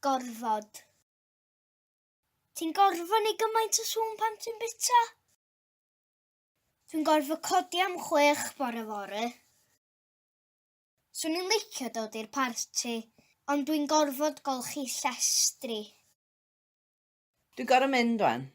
Gorfod. Ti'n gorfod neud gymaint o sŵn pan ti'n bita? Dwi'n gorfod codi am chwech bore fory. Swn i'n licio dod i'r parti, ond dwi'n gorfod golchi llestri. Dwi'n gorfod mynd wan.